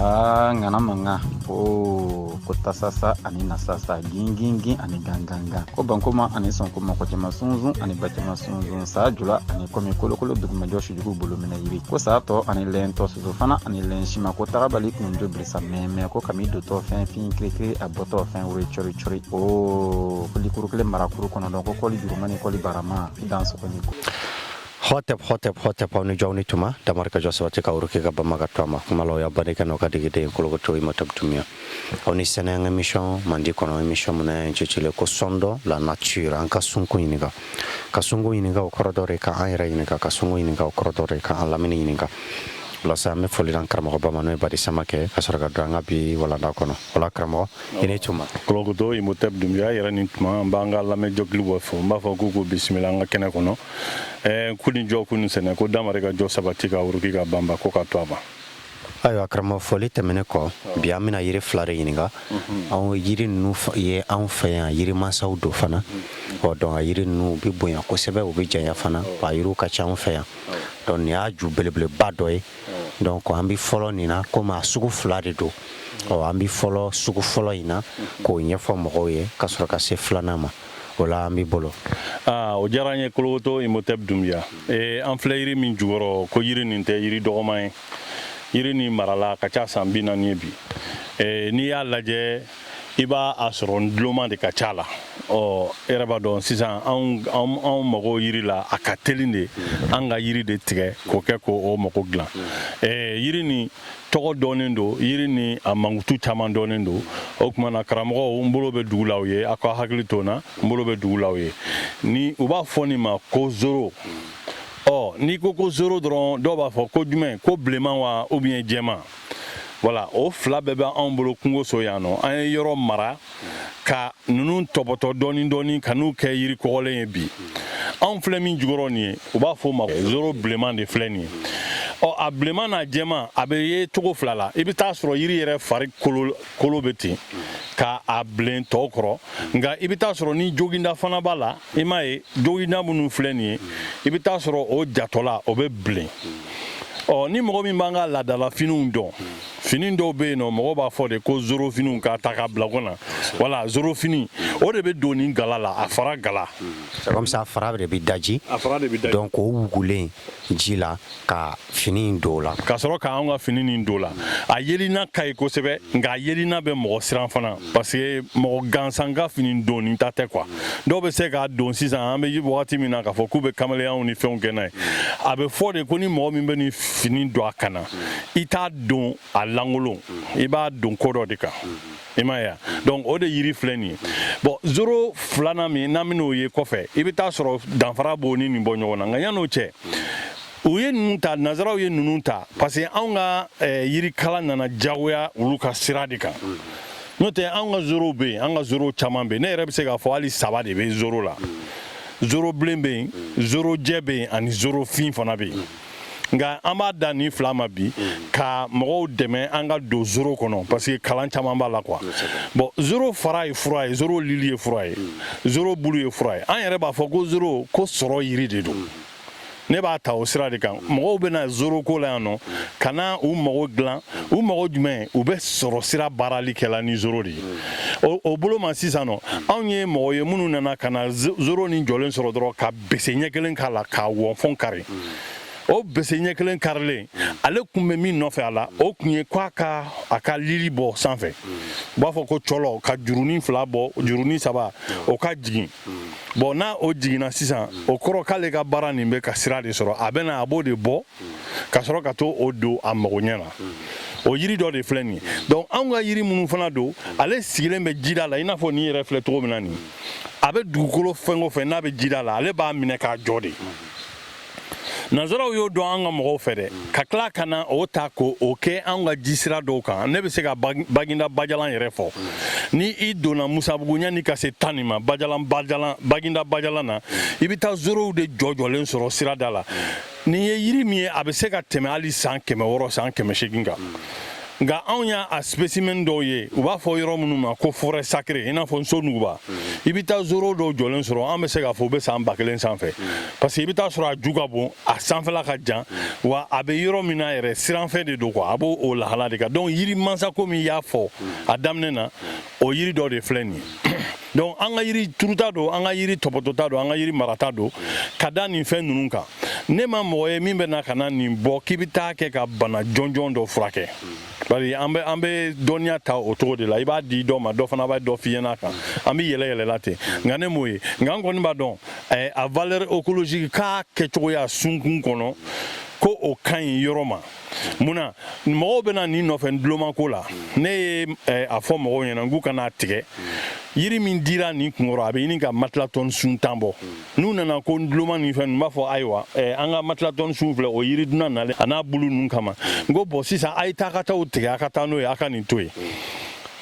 Aa, ŋana mankan ko ko tasasa ani nasasa, gingingin ani gangangan, ko bankoma ani sɔnkoma, ko cɛma sunsun ani bacɛma sunsun, saa jula ani kɔmi, kolokolo dugumajɔ, sujugu bolo minɛ yiri, ko saa tɔ ani lɛntɔ, soso fana ani lɛn sima, ko tagabali kunjo bilisa mɛmɛ, ko kami dotɔ fɛn fin kirikiri, a bɔtɔ fɛn wuri cɔri cɔri, o ko likuru kelen marakuru kɔnɔdɔn, ko kɔli juruma ni kɔli barama i dan sɔgɔni ko. Hotep, hotep, hotep, aw ni jɔw ni tuma damari ka jɔ sabati ka wuruki ka bama ka to a ma kuma la. O y'a baden ka n'o ka degeden kolokoto i ma tabitumiya aw ni sɛnɛ an ka émission mandi kɔnɔ, émission mun na cecile ko sondons la nature. An ka sunko ɲininka, ka sunko ɲininka, o kɔrɔ dɔ de ka an yɛrɛ ɲininka, ka sunko ɲininka, o kɔrɔ dɔ de ka an lamini ɲininka. Walasa an bɛ foli d'an karamɔgɔba ma, n'o ye Badi Samakɛ, ka sɔrɔ ka don an ka bi walanda kɔnɔ. Wala karamɔgɔ, i ni tuma. Kolokoto Imotep Dunbiya yɛrɛ ni tuma. An b'an ka lamɛnjɔkili bɔ fo, n b'a fɔ k'u ko bisimila an ka kɛnɛ kɔnɔ. Ku ni jɔ, ku ni sɛnɛ, ko damari ka jɔ sabati ka wuruki ka banba, ko ka to a ma. Ayiwa karamɔgɔ, foli tɛmɛnen kɔ, bi an bɛna yiri fila de ɲininka. Anw yiri ninnu ye anw fɛ yan yirimansaw don fana. Ɔ, donc a yiri ninnu, u bɛ bonya kosɛbɛ, u bɛ janya fana, wa yiriw ka ca anw fɛ yan. Donc nin y'a ju belebeleba dɔ ye. Donc an bɛ fɔlɔ nin na, komi a sugu fila de don. Ɔ, an bɛ fɔlɔ sugu fɔlɔ in na k'o ɲɛfɔ mɔgɔw ye, ka sɔrɔ ka se filanan ma. O la, an b'i bolo. Aa, o diyara n ye, Kolokoto Imotep Dunbiya. An filɛ yiri min jukɔrɔ, ko yiri nin tɛ yiri dɔgɔman ye. Yiri nin marala ka ca san 40 ye bi. N'i y'a lajɛ, i b'a a sɔrɔ nduloma de ka ca la. Ɔ, e yɛrɛ b'a dɔn sisan, anw mago yiri la, a ka teli de an ka yiri de tigɛ k'o kɛ k'o mago dilan. Yiri nin tɔgɔ dɔnnen don, yiri ni a mankutu caman dɔnnen don. O tuma na, karamɔgɔw, n bolo bɛ dugu la aw ye, aw ka hakili to n na, n bolo bɛ dugu la aw ye. Ni u b'a fɔ nin ma ko zoro. Ɔ, n'i ko ko zoro dɔrɔn, dɔw b'a fɔ ko jumɛn? Ko bilenman wa, ou bien jɛman? Voilà, o fila bɛɛ bɛ anw bolo kungoso yan nɔ. An ye yɔrɔ mara ka ninnu tɔbɔtɔ dɔɔni dɔɔni ka n'u kɛ yiri kɔgɔlen ye. Bi anw filɛ min jukɔrɔ nin ye, u b'a fɔ o ma zoro bilenman de filɛ nin ye. Ɔ, a bilenman n'a jɛman, a bɛ ye cogo fila la. I bɛ taa sɔrɔ yiri yɛrɛ fari kolo kolo bɛ ten ka a bilen tɔw kɔrɔ, nka i bɛ taa sɔrɔ ni joginda fana b'a la. I m'a ye, joginda minnu filɛ nin ye, i bɛ taa sɔrɔ o jatɔla o bɛ bilen. Ɔ, ni mɔgɔ min b'an ka laadala finiw dɔn, fini dɔw bɛ yen nɔ, mɔgɔw b'a fɔ de ko zoro finiw k'a ta k'a bila kɔnɔ. Wala zoro fini, o de bɛ don nin gala la, a fara gala. C'est comme ça, fara de bɛ daji. A fara de bɛ daji. Donc o wugulen ji la ka fini in don o la. Ka sɔrɔ k'anw ka fini nin don la. A yelina ka ɲi kosɛbɛ, nka a yelina bɛ mɔgɔ siran fana, parce que mɔgɔ gansan ka fini donni ta tɛ quoi. Dɔw bɛ se k'a don sisan, an bɛ wagati min na, k'a fɔ k'u bɛ kamalenyɛw ni fɛnw kɛ n'a ye. A bɛ fɔ de ko ni mɔgɔ min bɛ nin fini don a kan na, i t'a don a lankolon, i b'a don ko dɔ de kan. I m'a ye wa? Donc o de yiri filɛ nin ye. Bon, zoro filanan min n'an bɛn'o ye kɔfɛ, i bɛ taa sɔrɔ danfara b'o ni nin bɔ ɲɔgɔn na. Nka yan'o cɛ, u ye ninnu ta, nanzaraw ye ninnu ta, parce que anw ka yirikalan nana jagoya olu ka sira de kan. N'o tɛ, anw ka zorow bɛ yen, an ka zoro caman bɛ yen. Ne yɛrɛ bɛ se k'a fɔ hali saba de bɛ zoro la. Zoro bilen bɛ yen, zoro jɛ bɛ yen, ani zoro fin fana bɛ yen. Nka an b'a da nin fila ma bi ka mɔgɔw dɛmɛ an ka don zoro kɔnɔ, parce que kalan caman b'a la quoi. Bon, zoro fara ye fura ye, zoro lili ye fura ye, zoro bulu ye fura ye. An yɛrɛ b'a fɔ ko zoro ko sɔrɔ yiri de don. Ne b'a ta o sira de kan. Mɔgɔw bɛ na zoro ko la yan nɔ ka na u mago dilan. U mago jumɛn? U bɛ sɔrɔ sira baarali kɛla ni zoro de ye. O bolo ma sisan nɔ, anw ye mɔgɔ ye minnu nana ka na zoro ni jɔlen sɔrɔ dɔrɔn ka bese ɲɛ kelen k'a la k'a wɔnfɔn kari. O bese ɲɛ kelen karilen, ale kun bɛ min nɔfɛ a la, o kun ye k'a ka a ka lili bɔ sanfɛ, u b'a fɔ ko cɔlɔ, ka jurunin fila bɔ, jurunin saba, o ka jigin. Bon, n'a o jiginna sisan, o kɔrɔ k'ale ka baara nin bɛ ka sira de sɔrɔ. A bɛ na, a b'o de bɔ ka sɔrɔ ka to o don a magoɲɛ na. O yiri dɔ de filɛ nin ye. Donc anw ka yiri minnu fana don, ale sigilen bɛ jida la, i n'a fɔ nin yɛrɛ filɛ cogo min na nin. A bɛ dugukolo fɛn o fɛn n'a bɛ jida la, ale b'a minɛ k'a jɔ de. Nanzaraw y'o dɔn an ka mɔgɔw fɛ dɛ, ka tila ka na o ta k'o kɛ anw ka jisira dɔw kan. Ne bɛ se ka Baginda Bajalan yɛrɛ fɔ. Ni i donna Musabugu, yanni ka se tan nin ma, Bajalan, Bajalan, Baginda Bajalan na, i bɛ taa zorow de jɔjɔlen sɔrɔ sirada la. Nin ye yiri min ye, a bɛ se ka tɛmɛ hali san 600, san 800 kan. Nka anw y'a a spécimen dɔw ye, u b'a fɔ yɔrɔ minnu ma ko forêt sacrée, i n'a fɔ Nsonuguba. I bɛ taa zoro dɔw jɔlen sɔrɔ, an bɛ se k'a fɔ u bɛ san 1000 sanfɛ, parce que i bɛ taa sɔrɔ a ju ka bon, a sanfɛla ka jan, wa a bɛ yɔrɔ min na yɛrɛ, siranfɛn de don quoi, a b'o o lahala de kan. Donc yiri mansa ko min y'a fɔ a daminɛ na, o yiri dɔ de filɛ nin ye. Donc an ka yiri turuta don, an ka yiri tɔpɔtɔta don, an ka yiri marata don ka da nin fɛn ninnu kan. Ne ma mɔgɔ ye min bɛ na ka na nin bɔ k'i bɛ taa kɛ ka bana jɔnjɔn dɔ furakɛ, bari an bɛ dɔnniya ta o cogo de la. I b'a di dɔ ma, dɔ fana b'a dɔ f'i ɲɛna kan, an bɛ yɛlɛ yɛlɛla ten. Nka ne m'o ye, nka an kɔni b'a dɔn a valeur écologique k'a kɛcogoya sunkun kɔnɔ, ko o ka ɲi yɔrɔ ma. Munna mɔgɔw bɛ na nin nɔfɛ dulomako la? Ne ye a fɔ mɔgɔw ɲɛna k'u kana tigɛ. Yiri min dira nin kunkɔrɔ, a bɛ ɲini ka matelas tɔni sun 10 bɔ. N'u nana ko duloma nin fɛn ninnu, b'a fɔ ayiwa, an ka matelas tɔni sun filɛ, o yiri dunan nalen a n'a bulu ninnu kama. N ko bɔn, sisan a ye taa ka taa o tigɛ, a ka taa n'o ye, a ka nin to yen.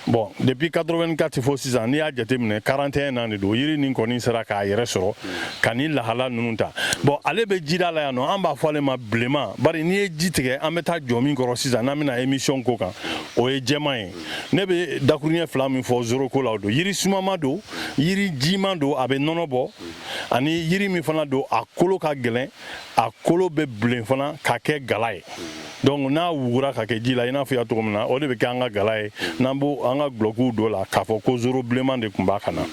Bon, depuis 84 fo sisan, n'i y'a jateminɛ, 41 ans de don. Yiri nin kɔni sera k'a yɛrɛ sɔrɔ ka nin lahala ninnu ta. Bon, ale bɛ jida la yan nɔ, an b'a fɔ ale ma bilenman, bari n'i ye ji tigɛ, an bɛ taa jɔ min kɔrɔ sisan, n'an bɛna émission ko kan, o ye jɛman ye. Ne bɛ dakuruɲɛ fila min fɔ zoro ko la, o don. Yiri sumama don, yiri jiman don, a bɛ nɔnɔ bɔ, ani yiri min fana don, a kolo ka gɛlɛn, a kolo bɛ bilen fana ka kɛ gala ye. Donc n'a wugura ka kɛ ji la, i n'a fɔ y'a cogo min na, o de bɛ kɛ an ka gala ye, n'an b'o an ka gulɔkiw don la k'a fɔ ko zoro bilenman de tun b'a kan na.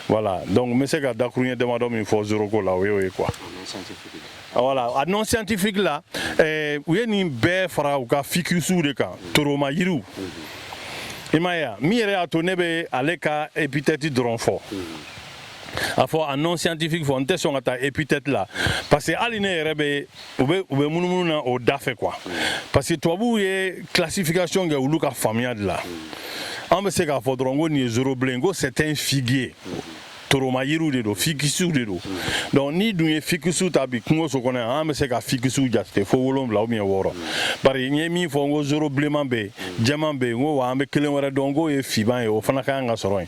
Voilà, donc n bɛ se ka dakuruɲɛ damadɔ min fɔ zoro ko la, o y'o ye quoi. Voilà, a nom scientifique la, u ye nin bɛɛ fara u ka ficusiw de kan, toroma yiriw. I m'a ye wa, min yɛrɛ y'a to ne bɛ ale ka épithète dɔrɔn fɔ, a fɔ a nom scientifique fɔ, n tɛ sɔn ka taa épithète la, parce que hali ne yɛrɛ bɛ u bɛ munumunu na o da fɛ quoi, parce que tubabuw ye classification kɛ olu ka faamuya de la. An bɛ se k'a fɔ dɔrɔn ko nin ye zoro bilen, ko c'est un figuier, toroma yiriw de don, ficusiw de don. Donc n'i dun ye ficusiw ta bi kungoso kɔnɔ yan, an bɛ se ka ficusiw jate fo wolonwula ou bien wɔɔrɔ, bari n ye min fɔ, n ko zoro bilenman bɛ yen, jɛman bɛ yen, n ko wa an bɛ kelen wɛrɛ dɔn k'o ye finman ye, o fana ka kan ka sɔrɔ yen.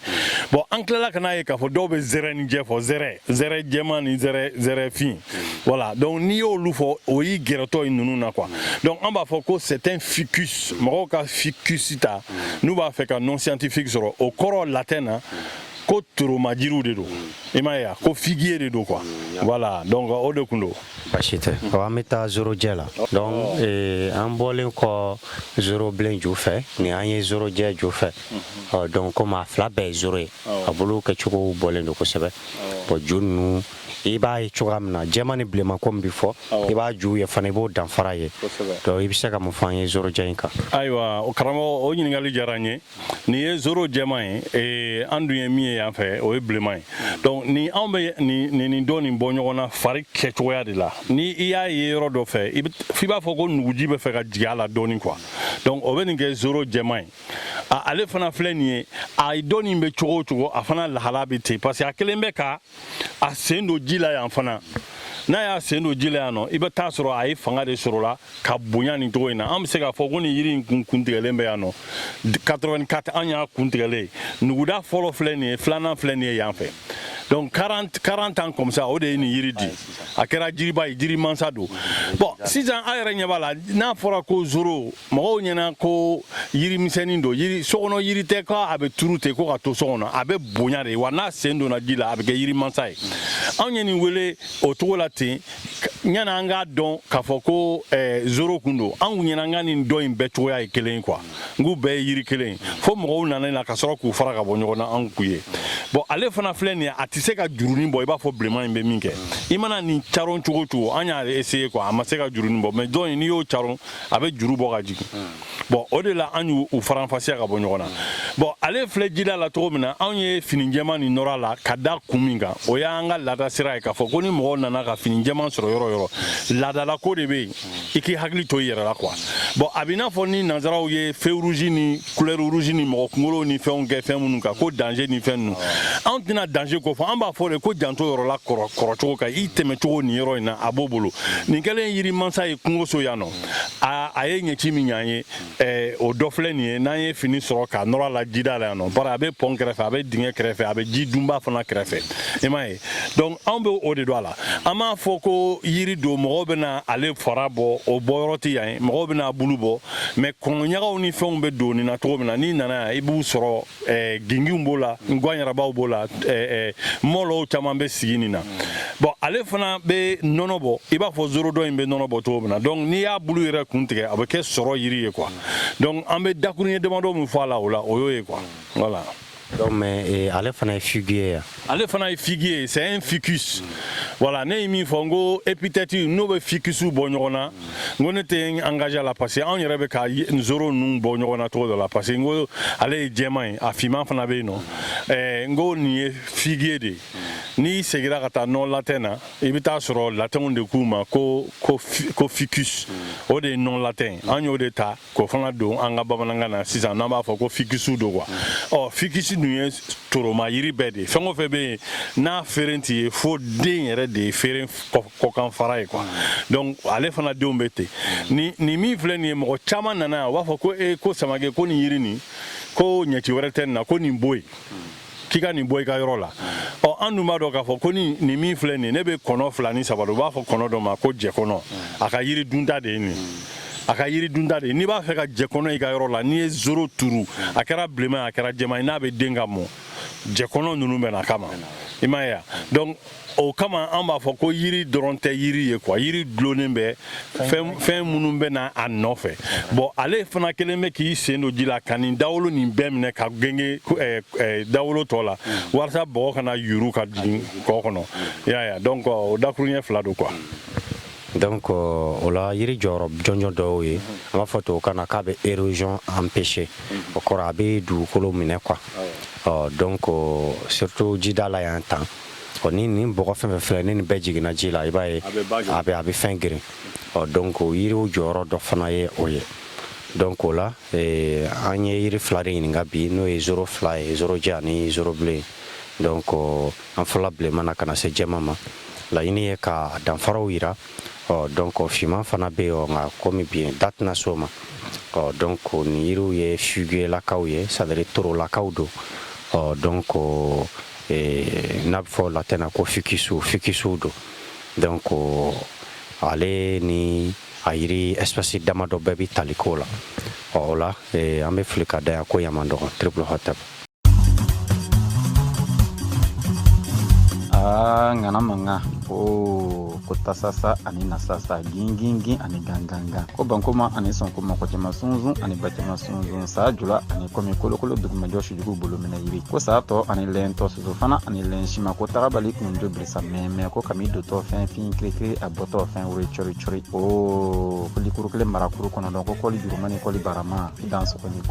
Bon, an tilala ka n'a ye k'a fɔ dɔw bɛ zɛrɛ ni jɛ fɔ, zɛrɛ jɛman ni zɛrɛ fin. Voilà, donc n'i y'olu fɔ, o y'i gɛrɛtɔ ye ninnu na quoi. Donc an b'a fɔ ko c'est un ficus. Mɔgɔw ka ficus ta, n'u b'a fɛ ka nom scientifique sɔrɔ, o kɔrɔ latin na ko toroma jiriw de don. I m'a ye wa, ko figuier de don quoi. Voilà, donc o de kun don. Baasi tɛ. An bɛ taa zorojɛ la. Donc an bɔlen kɔ zoro bilen ju fɛ, ni an ye zorojɛ ju fɛ. Ɔ, donc komi a fila bɛɛ ye zoro ye, a bolo kɛcogo bɔlen don kosɛbɛ. Bon, ju ninnu, i b'a ye cogoya min na, jɛman ni bilenman ko min bɛ fɔ, i b'a ju ye fana, i b'o danfara ye. Donc i bɛ se ka mun fɔ an ye zorojɛ in kan? Ayiwa, o karamɔgɔ, o ɲininkali diyara n ye. Nin ye zoro jɛman ye, an dun ye min ye yan fɛ, o ye bilenman ye. Donc ni anw bɛ nin dɔ nin bɔ ɲɔgɔn na fari kɛcogoya de la. Ni i y'a ye yɔrɔ dɔ fɛ, f'i b'a fɔ ko nuguji bɛ fɛ ka jigin a la dɔɔni quoi. Donc o bɛ nin kɛ zoro jɛman ye. Ale fana filɛ nin ye, a dɔ nin bɛ cogo o cogo, a fana lahala bɛ ten, parce que a kelen bɛ ka a sen don ji la yan fana. N'a y'a sen don ji la yan nɔ, i bɛ taa sɔrɔ a ye fanga de sɔrɔ la ka bonya nin cogo in na. An bɛ se k'a fɔ ko nin yiri in kun tigɛlen bɛ yan nɔ 84, an y'a kun tigɛlen ye. Nuguda fɔlɔ filɛ nin ye, filanan filɛ nin ye yan fɛ. Donc 40 40 ans comme ça, o de ye nin yiri di, a kɛra jiriba ye, jiri mansa don. Bon, sisan a yɛrɛ ɲɛ b'a la, n'a fɔra ko zoro, mɔgɔw ɲɛna ko yiri misɛnnin don, yiri sokɔnɔ yiri tɛ, k'a bɛ turu ten ko ka to so kɔnɔ. A bɛ bonya de wa, n'a sen donna ji la, a bɛ kɛ yiri mansa ye. Anw ye nin wele o cogo la ten yanni an k'a dɔn k'a fɔ ko zoro kun don. An kun ɲɛna an ka nin dɔ in bɛɛ cogoya ye kelen ye quoi, n k'u bɛɛ ye yiri kelen ye, fo mɔgɔw nana na ka sɔrɔ k'u fara ka bɔ ɲɔgɔn na, an k'u ye. Bon, ale fana filɛ nin ye, a tɛ se ka jurunin bɔ i b'a fɔ bilenman in bɛ min kɛ. I mana nin caron cogo o cogo, an y'a essayer quoi, a ma se ka jurunin bɔ. Mais dɔ in, n'i y'o caron, a bɛ juru bɔ ka jigin. Bon, o de la an y'u faranfasiya ka bɔ ɲɔgɔn na. Bon, ale filɛ jida la cogo min na, anw ye fini jɛman nin nɔrɔ a la ka da kun min kan, o y'an ka laada sira ye, k'a fɔ ko ni mɔgɔw nana ka fini jɛman sɔrɔ yɔrɔ o yɔrɔ, laadala ko de bɛ yen, i k'i hakili to i yɛrɛ la quoi. Bon, a bɛ i n'a fɔ ni nanzaraw ye feu rouge ni couleur rouge ni mɔgɔ kunkolo ni fɛnw kɛ fɛn minnu kan, ko danger ni fɛn ninnu. Anw tɛna danger ko fɔ, an b'a fɔ de ko janto yɔrɔ la, kɔrɔ kɔrɔcogo kan, i tɛmɛ cogo nin yɔrɔ in na, a b'o bolo. Nin kɛlen yiri mansa ye kungoso yan nɔ. A ye ɲɛci min ɲ'an ye, o dɔ filɛ nin ye. N'an ye fini sɔrɔ k'a nɔrɔ a la jida la yan nɔ, bari a bɛ pɔn kɛrɛfɛ, a bɛ dingɛ kɛrɛfɛ, a bɛ ji dunba fana kɛrɛfɛ, i m'a ye. Donc anw bɛ o de don a la. An b'a fɔ ko yiri don, mɔgɔw bɛna ale fara bɔ, o bɔyɔrɔ tɛ yan ye, mɔgɔw bɛna a bulu bɔ, mais kɔnɔɲagaw ni fɛnw bɛ don nin na cogo min na, n'i nana yan, i b'u sɔrɔ, ginginw b'o la, ngwanyarabaw b'o la, mɔlɔw caman bɛ sigi nin na. Bon, ale fana bɛ nɔnɔ bɔ i b'a fɔ zoro dɔ in bɛ nɔnɔ bɔ cogo min na. Donc n'i y'a bulu yɛrɛ kun tigɛ, a bɛ kɛ sɔrɔ yiri ye quoi. Donc an bɛ dakuruɲɛ damadɔ min fɔ a la, o la, o y'o ye quoi, voilà. Donc mais ale fana ye figuier ye. Ale fana ye figuier, c'est un ficus, voilà. Ne ye min fɔ, n ko épithète n'o bɛ ficus bɔ ɲɔgɔn na, n ko ne tɛ n engagé a la, parce que anw yɛrɛ bɛ ka nzoro ninnu bɔ ɲɔgɔn na cogo dɔ la, parce que n ko ale ye jɛman ye, a finman fana bɛ yen nɔ. N ko nin ye figuier de ye. N'i seginna ka taa nom latin na, i bɛ taa sɔrɔ latinw de k'u ma ko ficus. O de ye nom latin. An y'o de ta k'o fana don an ka bamanankan na sisan, n'an b'a fɔ ko ficus don quoi. Ɔ, ficus dun ye toroma yiri bɛɛ de ye. Fɛn o fɛn bɛ yen n'a feere t'i ye, fo den yɛrɛ de ye feere kɔkan fara ye quoi. Donc ale fana denw bɛ ten. Ni min filɛ nin ye, mɔgɔ caman nana yan, u b'a fɔ ko e ko Samake, ko nin yiri nin, ko ɲɛci wɛrɛ tɛ nin na, ko nin bɔ yen, k'i ka nin bɔ i ka yɔrɔ la. Ɔ, an dun b'a dɔn k'a fɔ ko nin min filɛ nin ye, ne bɛ kɔnɔ fila ni saba dɔn. U b'a fɔ kɔnɔ dɔ ma ko jɛkɔnɔ. A ka yiri dunta de ye nin ye, a ka yiri dunta de ye. N'i b'a fɛ ka jɛkɔnɔ i ka yɔrɔ la, n'i ye zoro turu, a kɛra bilenman ye, a kɛra jɛman ye, n'a bɛ den ka mɔ, jɛkɔnɔ ninnu bɛ na kama, i m'a ye wa. Donc o kama an b'a fɔ ko yiri dɔrɔn tɛ yiri ye quoi. Yiri dulonnen bɛ fɛn fɛn minnu bɛ na a nɔfɛ. Bon, ale fana kelen bɛ k'i sen don ji la ka nin dawolo nin bɛɛ minɛ ka genge dawolo tɔ la, walasa bɔgɔ kana yuru ka jigin kɔ kɔnɔ, i y'a ye. Donc o dakuruɲɛ fila don quoi. Donc o la, yiri jɔyɔrɔ jɔnjɔn dɔw ye, an b'a fɔ tubabukan na k'a bɛ érosion empêcher, o kɔrɔ a bɛ dugukolo minɛ quoi. Ɔ, donc surtout jida la yan tan, ɔ, ni nin bɔgɔ fɛn fɛn filɛ ni nin bɛɛ jiginna ji la, i b'a ye a bɛ fɛn girin. Ɔ, donc yiriw jɔyɔrɔ dɔ fana ye o ye. Donc o la, an ye yiri fila de ɲininka bi, n'o ye zoro fila ye, zoro jɛ ani zoro bilen. Donc an fɔla bilenman na ka na se jɛman ma. Laɲini ye ka danfaraw yira. Ɔ, donc finman fana bɛ yen, nka komi bi da tɛna s'o ma. Ɔ, donc nin yiriw ye figuierlakaw ye, c'est à dire torolakaw don. Ɔ, donc n'a bɛ fɔ latin na ko ficus, ficus don. Donc ale ni a yiri espèce damadɔ bɛɛ bɛ tali k'o la. Ɔ, o la, an bɛ fili ka da yan ko yaman dɔgɔ triple hotep. Aa, ŋana mankan o ko tasasa ani nasasa, gingingin ani gangangan, ko bankoma ani sɔnkoma, kɔcɛma sunzun ani bacɛma sunzun, saa jula ani kɔmi kolokolo dugumajɔ sujugu bolo minɛ yiri, ko saa tɔ ani lɛntɔ soso fana ani lɛn sima, ko tagabali kunjo birisa mɛmɛ, ko kami dotɔ fɛn fin kirikiri, a bɔtɔ fɛn wuri cɔri cɔri, o ko likuru kelen marakuru kɔnɔntɔn, ko kɔli juruma ni kɔli barama, i dan sɔgɔ ni.